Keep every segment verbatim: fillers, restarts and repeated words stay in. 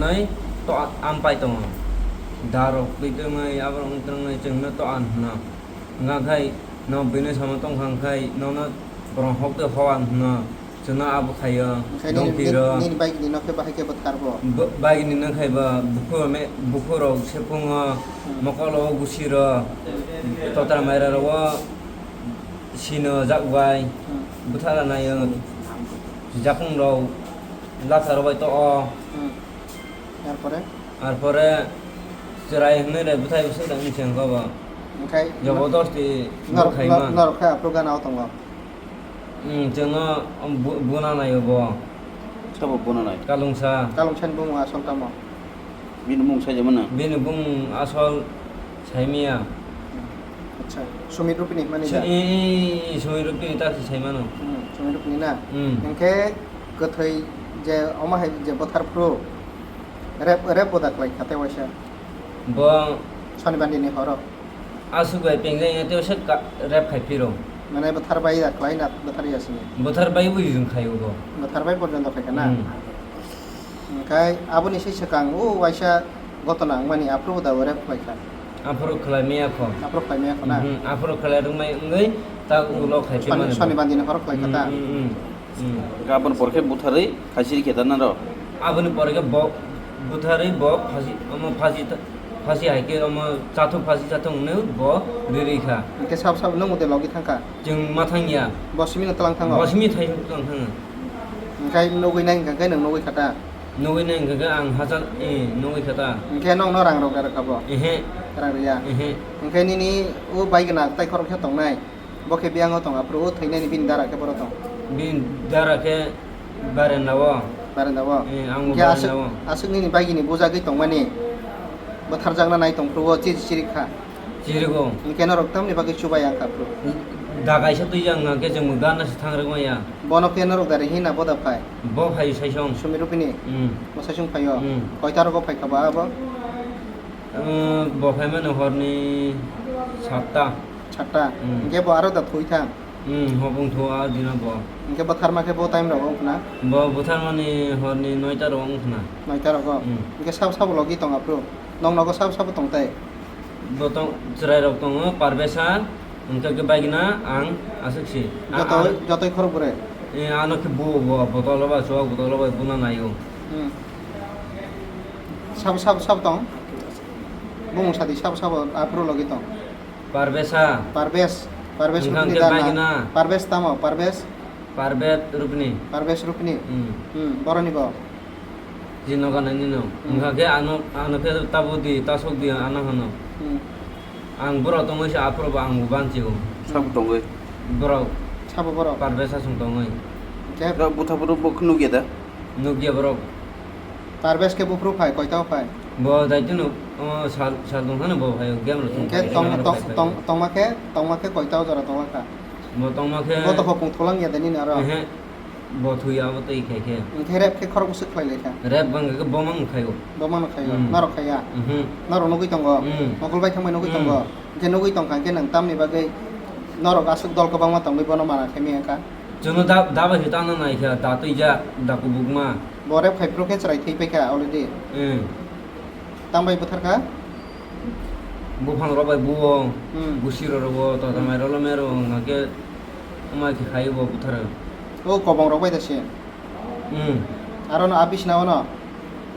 Hai to ampai tongo. Darok twi tongwi aborok wng tongwi chwngno to an hwno. Hwnkha khai no bini samo tongkha khai nono borok hok tei hok an hwno. Chwngno abo khaio. Onkhe nini, dongpiro. Nini, nini bike ni nokhe bahai khe bwtharbo? Bo-, bike ni nokhe bo bukhuk me-, bukhuk rok sepungo, hmm, mokolo o gusiro, totra maira rogo sino jak bai, hmm, bwthara naio, jakung rok latha rok bai to o. Hmm. Arpore? Arpore chwrai hwnwi re bwthai bwswk da wngse hwnkha bo. Onkhe jabardasti norok, bwkhaima. Nor-, norok khe aphuru gana o tongo? Hmm, chwngno bu-, buna naio bo. Sabo buna nai? Kalungsa. Kalungsani bumung asol tamo? Bini bumung saijak mano? Bini bumung asol saimaya. Acha, Sumit Rupini mani da? Su-, i, i, i, Sumit Rupini ta se saimano. Hmm, Sumit Rupini na? Hmm. Hwnkhe kwthwi je omo hai je bwthar phuru rep, rep boda khlai kha tei waisa? Bo Sonibandini horo. Aswk bai pengjak ya tei waisa ka-, rep khai phiro. Mane bwthar bai da khlai na bwthar ya sini? Bwthar bai bo rijing khai o bo. Bwthar bai porjonto khai kha na? Hmm. Hwnkhe aboni se swkang o waisa gotona wngmani aphuru da rep khlai kha. Aphuru khlai maya kho. Aphuru khlai maya kho na? Mhm, aphuru khlai rwngmai wngwi ta ulo khai Soni-, mani bo. Sonibandini horo khlai kha ta? Hmm, hmm, hmm. Hmm. Hwnkhe aboni pore khe butharwi khaisiri khe ta naro? Aboni pore khe bo butharwi bo phasi, omo phasi ta-, phasi hai khe omo chathok phasi chathok hwnwi bo riri kha. Hwnkhe sabo sabo nwng mode logi thang kha? Chwng ma thang ya. Bo simi no tlang thango? Bo simi thai tlang thango. Hwnkhe nugwi nai hwnkha khe nwng nugwi kha ta? Nugwi nai hwnkha khe ang hachal, eh, nugwi kha ta? Hwnkhe nokno rang rok rwkha bo? Ehe. Rang rwya? Ehe. Hwnkhe nini o bai gana tai khoroksa tongnai? Bo khe biyang o tong, aphuru o thwinani bini dara khe boro tong. Bini dara khe barenda o. Barenda o. Eh, ang bo Hwnkhe barenda aswk, o. Aswk nini bagini bujagwi tongmani bwtharjakna nai tong phuru o chiri chiri kha. Chirigo. Hwnkhe norok tamni bagwi chubai ang kha phuru. Da kaisa twi yang hwnkhe chwng bo gana se thang rwgma ya. Bono khe norok dara hina boda phai. Bo phai saisong. Sumi Rupini. Hmm. Bo saisong phaio. Hmm. Koita rogo phai kha ba abo? Eh, bo phaimani horni satta. Satta. Hmm. Hwnkhe bo aro da thwi thang? Hmm, hobong thu a dino bo. Hwnkhe bwtharma khe bo time rogo wngkhna? Bo bwtharmani horni noita rogo wngkhna. Noita rogo? Hmm. Hwnkhe sabo sabo logi tong aphuru? Nong nogo sabo sabo tong tai? Bo tong, chwrai rok tongo, Parvesa, hwnkhe khe bagina ang aswk si. A, Joto, a, jotoi khorok bwrwi? Eh, ano khe bo, bo, botolo bai, chuwak botolo bai buna naio. Hmm. Sabo, sabo, sabo tong? Bumung sadi sabo, sabo aphuru logi tong? Parvesa. Parves. Parves Hwnkha Rupini hwnkhe dana. Bagina. Parves tamo? Parves? Parvet Rupini. Parves Rupini? Hmm. Hmm, boroni bo? Jino gana nino. Hmm. Hwnkha khe ano, ano khe tabo di, tasok di, ano hano. Hmm. Ang borok tongwi se aphuru bo ang bo banchigo. Sabo tongwi? Borok. Sabo borok? Parvesa song tongwi. Khe? Bwtha phuru bo nukya da? Nukya borok. Parves khe buphuru phai, koita o phai? Bo daitino, o, sal, sal tong phano bo phai, game rok tong Hwnkhe phai, tong, game rok tong, phai, phai. Tong, tongma khe, tongma khe koita o jora tongma kha? Bo tongma khe Bo to hopung thulang ya de nini aro? Ehe, bo thwi abo tei khai khe. Hwnkhe rep khe khorok bwswk khlai lai kha? Rep bang khe bo mang khai o. Bo mano khai o, Hmm. Norok khai ya? Mhm. Norok nugwi tongo? Hmm. Mokol bai thangbai nugwi Hmm. tongo? Hwnkhe nugwi tong kha, hwnkhe nwng tamni bagwi norok aswk dol kwbangma tongwi bono mana khai maya kha? Chwngno da, da bai se tangna nai kha, da twi ja, da kubukma. Bo rep khai phuru khe chwrai thwi pai kha already. Hmm. Tang bai bwthar kha? Buphang rok bai buo, Hmm. gusi rok rwo, to Hmm. tamai rolo mero, hwnkhe amai khe khai bo bwthar. O kobong rok bai da se? Hmm. Aro no a bisna o no?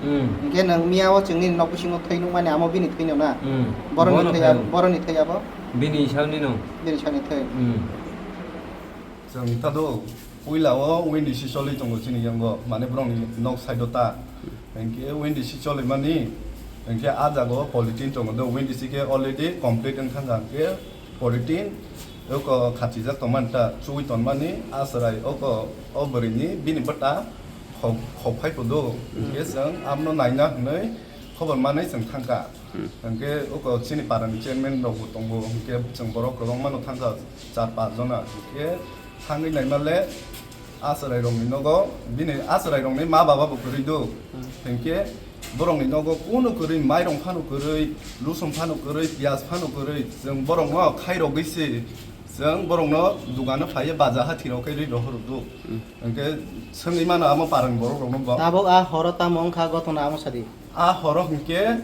Hmm. Hwnkhe nwng miya o chwngni nok bisingo thwi nukmani amo bini thwi no na? Hmm. Boroni Bono thwi khai ab-, o. Boroni thwi abo? Bini isakni no. Bini isakni thwi. Hmm. Chwng ta do, puila o Windy si choli tongo chini yango, mane borokni nok side o ta. Hinkhe Windy si choli mani, hinkhe a jaga o polythene tongo do, Windy si khe already complete wng thang kha, hinkhe polythene oko khachijak tongmani ta, chuwi tongmani a chwrai oko o bwrwini bini bwta khok, khok phai phudo. Hinkhe chwng abono naina hinwi khobor manwi chwng thang kha. Hmm. Hwnkhe oko chini parani chairman rokbo tongo, hwnkhe chwng borok kwbangmano thangkha, char panch jona. Hwnkhe thangwi naimale a chwrairokni nogo, bini a chwrairokni ma baba bo kwrwi do. Hmm. Hwnkhe borokni nogo kunu kwrwi, mairong phano kwrwi, lusong phano kwrwi, piyaj phano kwrwi, chwng borokno khairogwi se Chwng borokno dugano phaiwi baja hathirok khe ri rohor rwdu. Hmm. Hwnkhe swngwi mano amo parang borokrokno bo. Tabuk a horo tamo wngkha gotona amo sadi? A horo hwnkhe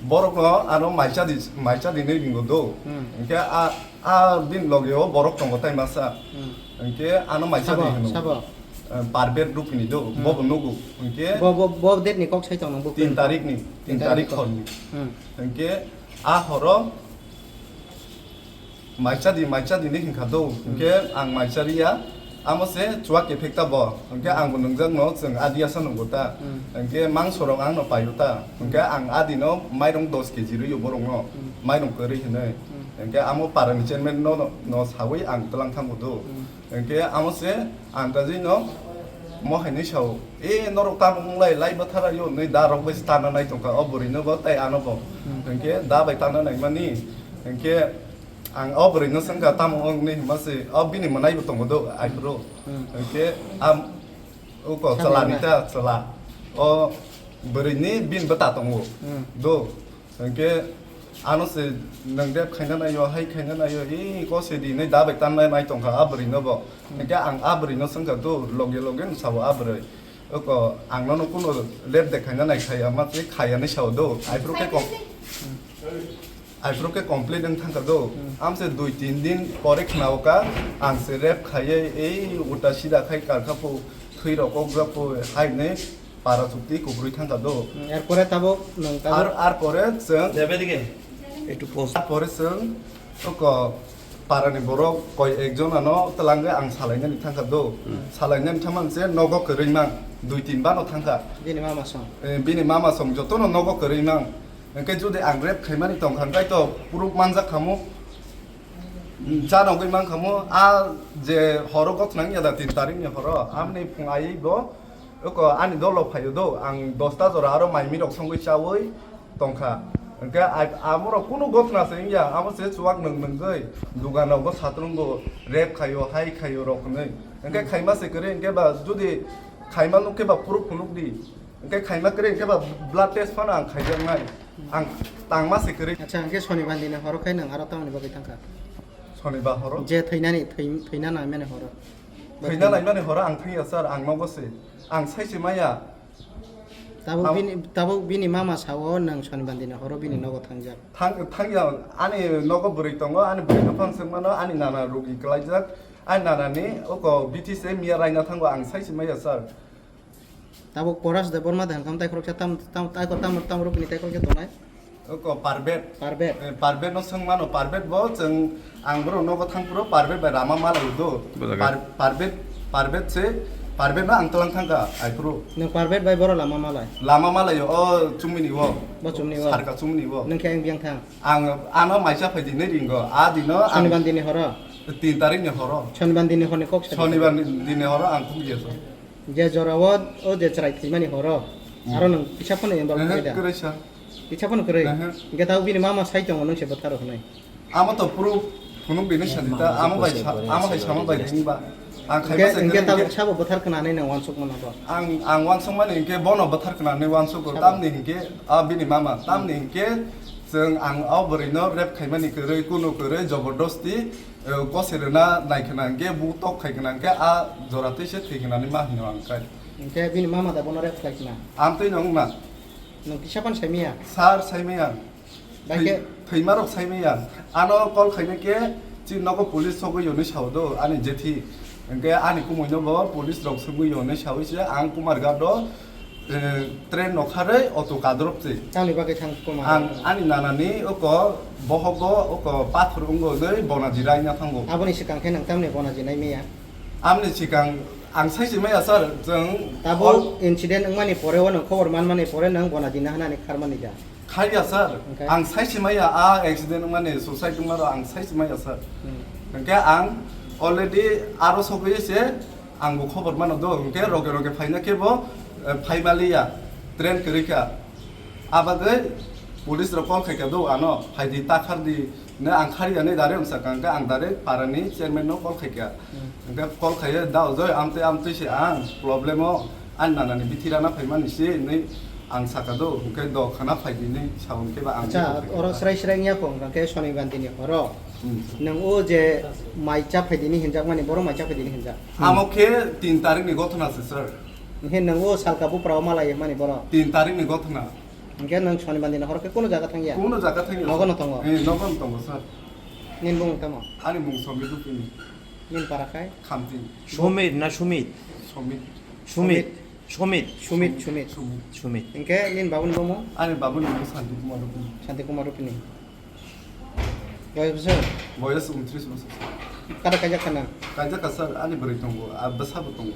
borokno ano maisa di, maisa dinwi ringo do. Hmm. Hwnkhe a, a bini logeo borok tongo tai masa. Hmm. Hwnkhe ano maisa di Sabo, hino. Sabo? Eh, Parbet Rupini do, Hmm. bobo nugo. Hwnkhe Bo, bo, bo date ni kok sai tong nang bo tin print? Tarik ni, tin Tin tarik tarik ni kok. Hor ni. Hmm. Hwnkhe a horo maisa di, maisa di ni hinkha do. Hmm. Hwnkhe ang maisa riya, amo se chuwak kephek ta bo. Hwnkhe ang bo nungjakno chwng adiya sa nungo ta. Hmm. Hwnkhe mangso rok ang no paio ta. Hwnkhe ang adi no mairung dos keji rwio borok no. Hmm. Mairung kwrwi hinwi. Hmm. Hwnkhe amo para ni chairman no, no, no sawi ang twlang thango do. Hmm. Hwnkhe amo se ang tajwi no mo hai nwi sao, "E norok tamo wng lai, lai bwthara yo," hwnwi da rok bai se tana nai tongkha o bwrwi no bo tei ano bo. Hmm. Hwnkhe da bai tana nai mani, hwnkhe ang o bwrwi no swngkha, "Tamo wng?" hwnwi hwnma se o bini mwnai bo tongo do, aphuru. Hmm. Hwnkhe am, uko Sani chwla ni mwnai. Ta chwla. O bwrwi ni bini bwta tongo. Hmm. Do. Hwnkhe ano se nwng rep khaina naio, hai khaina naio, e kose di hinwi da bai tanna nai tongkha a bwrwi no bo. Hmm. Hwnkhe ang a bwrwi no swngkha, "Do, loge loge no sao a bwrwi. Oko ang nono kuno rep de khaina nai khaya ma tei khaya hinwi sao do. Aphuru khe kom-, Hmm. aphuru khe complete wng thangkha do." Hmm. Am se dui tin din pore khna oka ang se rep khaiwi ei ulta sida khai karkha phu, thwi rok kok jak phu hai hinwi para chukti kubrwi thangkha do. Hmm, erpore tabuk nwng tabuk Ar, ar pore chwng Debe dige. Ektu pause. Ar pore chwng oko parani borok koi ekjon ano twlangwi ang salainani thangkha do. Hmm. Salainani thangmani se nogo kwrwi mang, dui tin bano thangkha. Bini mama song. Eh, bini mama song jotono nogo kwrwi mang. Hwnkhe jodi ang rep khaimani tongkha, hwnkhe to proof manjak khamu. Hmm, cha nogwi mang khamu. A je horo gothnang ya da tin tarikni horo, amni phung aiwi bo Oko ani dolo phaio do, ang dosta jora aro mai mirok songwi chawi tongkha. Hwnkhe ai-, amorok kunu gotna se wngya, amo se chuwak nwng nwngwi, dugan rokbo satrungo rep khaio, hai khaio rok hwnwi. Hwnkhe Hmm. khaima se kwrwi, hwnkhe ba jodi khaima nuk khe ba proof phunuk di. Hwnkhe khaima kwrwi, hwnkhe ba blood test phano ang khaijaknai. Ang tangma se kwrwi. Acha, hwnkhe Sonibar dini horo khai nwng aro tamoni bagwi thangkha? Sonibar horo? Je thwinani, thwi-, thwina naimani horo. Thwina naimani horo ang thangya sir, ang nogo se. Ang sai se maya. Tabuk Ang bini, tabuk bini mama sao nwng Sonibar dini horo bini nogo thangjak. Thang, thangya, ani nogo bwrwi tongo, ani bwrwi no phang swngmano, ani nana rugi kwlaijak, ani nana ni oko B T C miya raina thango, ang sai se maya sir. Tabuk Poras Debbarma de hwnkha, tai khoroksa tam, tam, tai ko tam, tam rukni tai khoroksa tongnai. Oko Parbet. Parbet. Eh, Parbet no swng mano, Parbet bo chwng ang borok nogo thang phuru Parbet bai lama malai do. Bo jaga. Par-, Parbet, Parbet se, Parbet no ang twlang thangkha, ai phuru. Nwng Parbet bai boro lama malai? Lama malai o chumini o. Bo chumni o? Sarka chumni o. Nwng khe ang biyang thang? Ang ano maisa phai di nai ringo, a dino ang Sonibar dini horo? Tin tarik ni horo. Sonibar dini horo ni kok sa di. Sonibar dini horo ang kok jeso. Je jora o, o je chwrai thwimani horo, Hmm. aro nwng kisa phano involve Ehe, khe da? Kwrwi sa. Kisa phano kwrwi? Ehe. Hwnkhe tabuk bini mama sai tongo nwng se bwtharo hwnwi? Amo to proof phunuk bini sadi ta, amo bai sa, amo hai sama bai ring ba. Ang khai Hwnkhe, ma se hwnkhe kwrwi tabuk hwnkhe sabo bwthar khnani nwng uansuk mano bo? Ang, ang uansuk mani hwnkhe bono bwthar khnani uansuk o, Sabo. Tamni hwnkhe, ah, bini mama, tamni hwnkhe chwng ang o bwrwi no rep khaimani kwrwi, kunu kwrwi, jobordosti, Eh, kose rwna nai khna hwnkhe, bu tok khai khna hwnkhe, a jora twi se thwi khnani ma hino ang khai. Hwnkhe bini mama da bono rep khlai khna? Amtwi no wngna. Nwng kisa phano sai maya? Sir, sai maya. Bai Thwi-, khe? Thwima rok sai maya. Ano call khaina khe, chini nogo police sogwi hwnwi sao do, ani jethi. Hwnkhe ani kumui no bo police rok swngwi hwnwi saui se, ang Kumar Ghat o Eh, train no kharwi auto kadrop se. Tamni bagwi thang koma? Ang ani nanani oko bohogo oko pathor wngo hwnwi bonaji raina thango. Aboni swkang khe nwng tamni bonaji nai maya? Amni swkang ang sai se maya sir, chwng Tabuk all incident wngmani pore o nwng khobor manmani pore nwng bonaji na hwnani kharmani da? Khaiya sir, Hwnkhe? Ang sai se maya a accident wngmani suicide wngmaro ang sai se maya sir. Hmm. Hwnkhe ang already aro sogwi se Ang bo khobor mano do, hwnkhe roge roge phaina khe bo, eh, phai maliya, train kwrwi kha. A bagwi police rok call khai kha do ano, "Phai di, ta khar di," hwnwi ang khar ya hwnwi direct wngsa kha, hwnkhe ang direct para ni chairman no call khai kha. Hmm. Hwnkhe call khaiwi, "Da ojoi, amtwi amtwi se ang problem o, ani nana ni bithi rana phai mani se," hwnwi Ang saka do, hwnkhe do khana phaidini sa hwnkhe ba ang Acha, oro srai srai wngya kho, hwnkhe Sonibar dini horo. Hmm. Nwng o je mai cha phaidini hinjak mani, boro mai cha phaidini hinjak. Amo khe tin tarikh ni gothona se, sir. Hwnkhe nwng o salka bupra o mala ye mani boro. Tin tarikh ni gothona. Hwnkhe nwng Sonibar dini horo khe kuno jaga thangya? Kuno jaga thangya, Nogo sir. No tongo? Eh, nogo no tongo, sir. Nini bumung tamo? Ani mung Somit Rupini. Nini para khai? Khamti. Somit na Sumit? Somit. Sumit. Sumit. Sumit, Sumit. Sumit. Sumit. Hwnkhe nini babuni bumung? Ani babuni bumung Santi Kumar Rupini. Santi Kumar Rupini. Boyos bosor? Boyos untris bosor. Kada kaijak khana? Kaijak kha, sir, ani bwrwi tongo, a bwsa bo tongo.